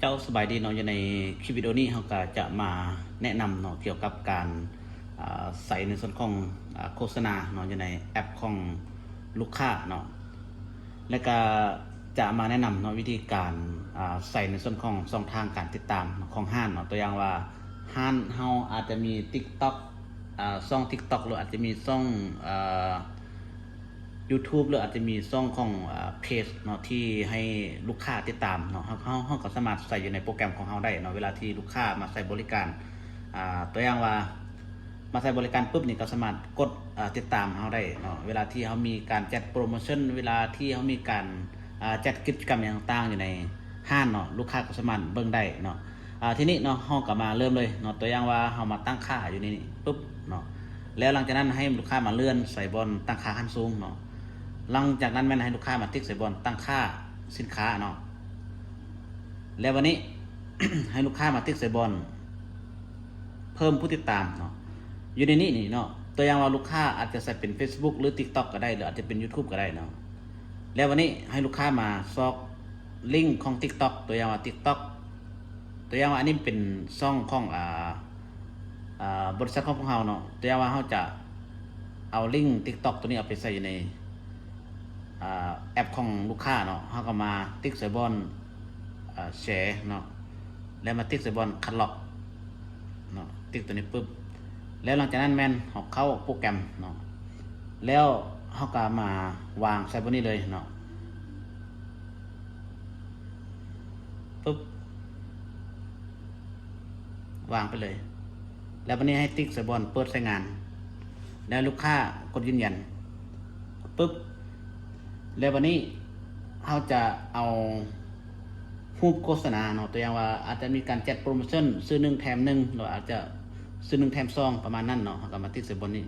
ເຈົ້າ ສະບາຍດີເນາະ, ຢູ່ໃນຄລິບວິດີໂອນີ້ເຮົາກໍຈະມາແນະນຳເນາະ ກ່ຽວກັບການ ອາ ໃສ່ໃນສ່ວນຂອງ ອາ ໂຄສະນາເນາະ ຢູ່ໃນແອັບຂອງລູກຄ້າເນາະ ແລະກະຈະມາແນະນຳເນາະ ວິທີການ ອາ ໃສ່ໃນສ່ວນຂອງຊ່ອງທາງການຕິດຕາມຂອງຮ້ານເນາະ. ຕົວຢ່າງວ່າຮ້ານເຮົາອາດຈະມີ TikTok ອາ ຊ່ອງ TikTok ຫຼືອາດຈະມີຊ່ອງ ອາ YouTube ຫຼືອາດຈະມີຊ່ອງຂອງ ອາ ເພຈເນາະ ທີ່ໃຫ້ລູກຄ້າຕິດຕາມເນາະ, ເຮົາ ເຮົາ ເຮົາກໍສາມາດໃສ່ຢູ່ໃນໂປຣແກຣມຂອງເຮົາໄດ້ເນາະ. ເວລາທີ່ລູກຄ້າມາໃຊ້ບໍລິການ ອາ ຕົວຢ່າງວ່າມາໃຊ້ບໍລິການປຶບນີ້ ກໍສາມາດກົດ ອາ ຕິດຕາມເຮົາໄດ້ເນາະ. ເວລາທີ່ເຮົາມີການຈັດໂປຣໂມຊັນ ເວລາທີ່ເຮົາມີການ ອາ ຈັດກິດຈະກຳຫຍັງຕ່າງໆຢູ່ໃນຮ້ານເນາະ ລູກຄ້າກໍສາມາດເບິ່ງໄດ້ເນາະ. ອາ ທີນີ້ເນາະ ເຮົາກໍມາເລີ່ມເລີຍເນາະ. ຕົວຢ່າງວ່າເຮົາມາຕັ້ງຄ່າຢູ່ໃນນີ້ປຶບເນາະ ແລ້ວຫຼັງຈາກນັ້ນໃຫ້ລູກຄ້າມາເລື່ອນໃສ່ບ່ອນຕັ້ງຄ່າຂັ້ນສູງເນາະ. ຫຼັງຈາກນັ້ນແມ່ນໃຫ້ລູກຄ້າມາຕິກໃສ່ບ່ອນຕັ້ງຄ່າສິນຄ້າເນາະ. ແລ້ວບັດນີ້ ໃຫ້ລູກຄ້າມາຕິກໃສ່ບ່ອນເພີ່ມຜູ້ຕິດຕາມເນາະ. ຢູ່ໃນນີ້ນີ້ເນາະ ຕົວຢ່າງວ່າລູກຄ້າອາດຈະໃສ່ເປັນ Facebook ຫຼື TikTok ກໍໄດ້ ຫຼືອາດຈະເປັນ YouTube ກໍໄດ້ເນາະ. ແລ້ວບັດນີ້ໃຫ້ລູກຄ້າມາຊອກລິ້ງຂອງ TikTok ຕົວຢ່າງວ່າ TikTok ຕົວຢ່າງວ່າອັນນີ້ເປັນຊ່ອງຂອງ ອາ ອາ ບໍລິສັດຂອງພວກເຮົາເນາະ. ຕົວຢ່າງວ່າເຮົາຈະເອົາລິ້ງ TikTok ຕົວນີ້ເອົາໄປໃສ່ຢູ່ໃນ ອາ ແອັບຂອງລູກຄ້າເນາະ, ເຮົາກໍມາຕິກໃສ່ບ່ອນ ອາ ແຊເນາະ ແລ້ວມາຕິກໃສ່ບ່ອນຄັດລອກເນາະ. ຕິກຕົວນີ້ປຶບ ແລ້ວຫຼັງຈາກນັ້ນແມ່ນເຮົາເຂົ້າໂປຣແກຣມເນາະ ແລ້ວເຮົາກໍມາວາງໃສ່ບ່ອນນີ້ເລີຍເນາະ. ປຶບ ວາງໄປເລີຍ. ແລ້ວບັດນີ້ໃຫ້ຕິກໃສ່ບ່ອນເປີດໃຊ້ງານ ແລ້ວລູກຄ້າກົດຢືນຢັນປຶບ ແລ້ວບັດນີ້ເຮົາຈະເອົາຮູບໂຄສະນາເນາະ, ຕົວຢ່າງວ່າອາດຈະມີການຈັດໂປຣໂມຊັນຊື້ໜຶ່ງແຖມໜຶ່ງ ຫຼືອາດຈະຊື້ໜຶ່ງແຖມສອງ ປະມານນັ້ນເນາະ, ເຮົາກໍມາຕິກໃສ່ບ່ອນນີ້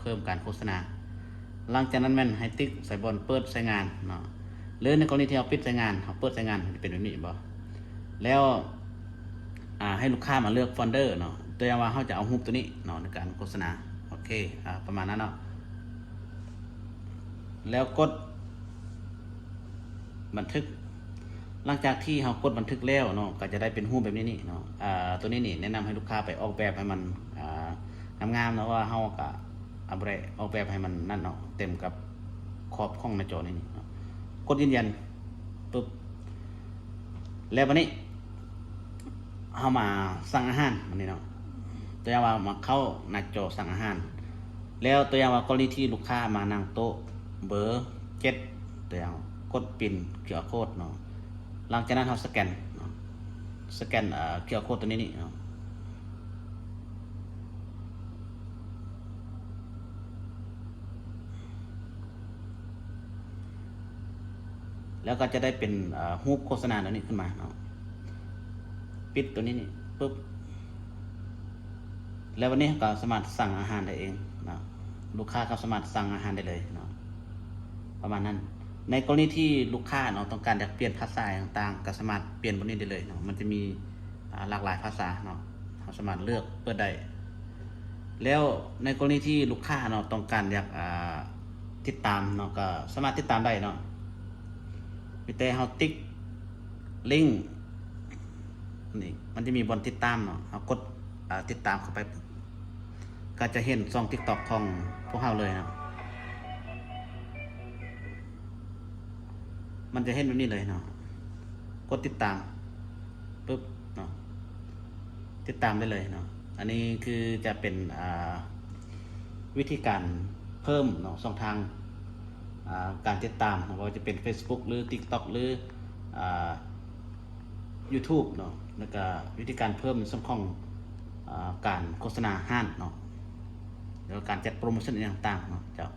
ເພີ່ມການໂຄສະນາ. ຫຼັງຈາກນັ້ນແມ່ນໃຫ້ຕິກໃສ່ບ່ອນເປີດໃຊ້ງານເນາະ ຫຼືໃນກໍລະນີທີ່ເຮົາປິດໃຊ້ງານ ເຮົາເປີດໃຊ້ງານ ມັນຈະເປັນແບບນີ້ບໍ່ ແລ້ວ ອາ ໃຫ້ລູກຄ້າມາເລືອກໂຟນເດີເນາະ, ຕົວຢ່າງວ່າເຮົາຈະເອົາຮູບຕົວນີ້ເນາະ ໃນການໂຄສະນາ. ໂອເຄ ອາ ປະມານນັ້ນເນາະ ແລ້ວກົດບັນທຶກ. ຫຼັງຈາກທີ່ເຮົາກົດບັນທຶກແລ້ວເນາະ ກໍຈະໄດ້ເປັນຮູບແບບນີ້ນີ້ເນາະ. ອາ ຕົວນີ້ນີ້ແນະນຳໃຫ້ລູກຄ້າໄປອອກແບບໃຫ້ມັນ ອາ ງາມໆເນາະ, ເພາະວ່າເຮົາກໍ ອາ ບໍ່ໄດ້ອອກແບບໃຫ້ມັນນັ້ນເນາະ ເຕັມກັບຂອບຂອງໜ້າຈໍນີ້ນີ້ເນາະ. ກົດຢືນຢັນປຶບ ແລ້ວບັດນີ້ເຮົາມາສັ່ງອາຫານບັດນີ້ເນາະ, ຕົວຢ່າງວ່າມາເຂົ້າໜ້າຈໍສັ່ງອາຫານ ແລ້ວຕົວຢ່າງວ່າກໍລະນີທີ່ລູກຄ້າມານັ່ງໂຕະເບີເຈັດ ຕົວຢ່າງກົດປິ້ນຄິວອາໂຄດເນາະ, ຫຼັງຈາກນັ້ນເຮົາສະແກນເນາະ ສະແກນ ເອີ ຄິວອາໂຄດຕົວນີ້ນີ້ເນາະ. ແລ້ວກໍຈະໄດ້ເປັນ ເອີ ຮູບໂຄສະນາຕົວນີ້ຂຶ້ນມາເນາະ, ປິດຕົວນີ້ນີ້ປຶບ ແລ້ວບັດນີ້ເຮົາກໍສາມາດສັ່ງອາຫານໄດ້ເອງເນາະ, ລູກຄ້າກໍສາມາດສັ່ງອາຫານໄດ້ເລີຍເນາະ ປະມານນັ້ນ. ໃນກໍລະນີທີ່ລູກຄ້າເນາະ ຕ້ອງການຢາກປ່ຽນພາສາຫຍັງຕ່າງໆ ກໍສາມາດປ່ຽນບ່ອນນີ້ໄດ້ເລີຍເນາະ, ມັນຈະມີ ອາ ຫຼາກຫຼາຍພາສາເນາະ, ເຮົາສາມາດເລືອກເປີດໄດ້. ແລ້ວໃນກໍລະນີທີ່ລູກຄ້າເນາະ ຕ້ອງການຢາກ ອາ ຕິດຕາມເນາະ ກໍສາມາດຕິດຕາມໄດ້ເນາະ, ມີແຕ່ເຮົາຕິກລິ້ງນີ້ ມັນຈະມີບ່ອນຕິດຕາມເນາະ, ເຮົາກົດ ອາ ຕິດຕາມເຂົ້າໄປ ກໍຈະເຫັນຊ່ອງ TikTok ຂອງພວກເຮົາເລີຍເນາະ, ມັນຈະເຫັນແບບນີ້ເລີຍເນາະ, ກົດຕິດຕາມປຶບເນາະ, ຕິດຕາມໄດ້ເລີຍເນາະ. ອັນນີ້ຄືຈະເປັນ ອາ ວິທີການເພີ່ມເນາະ ຊ່ອງທາງ ອາ ການຕິດຕາມ ບໍ່ວ່າຈະເປັນ Facebook ຫຼື TikTok ຫຼື ອາ YouTube ເນາະ, ແລ້ວກະວິທີການເພີ່ມໃນສ່ວນຂອງ ອາ ການໂຄສະນາຮ້ານເນາະ ແລ້ວກະການຈັດໂປຣໂມຊັນອີ່ຫຍັງຕ່າງໆເນາະ. ເຈົ້າ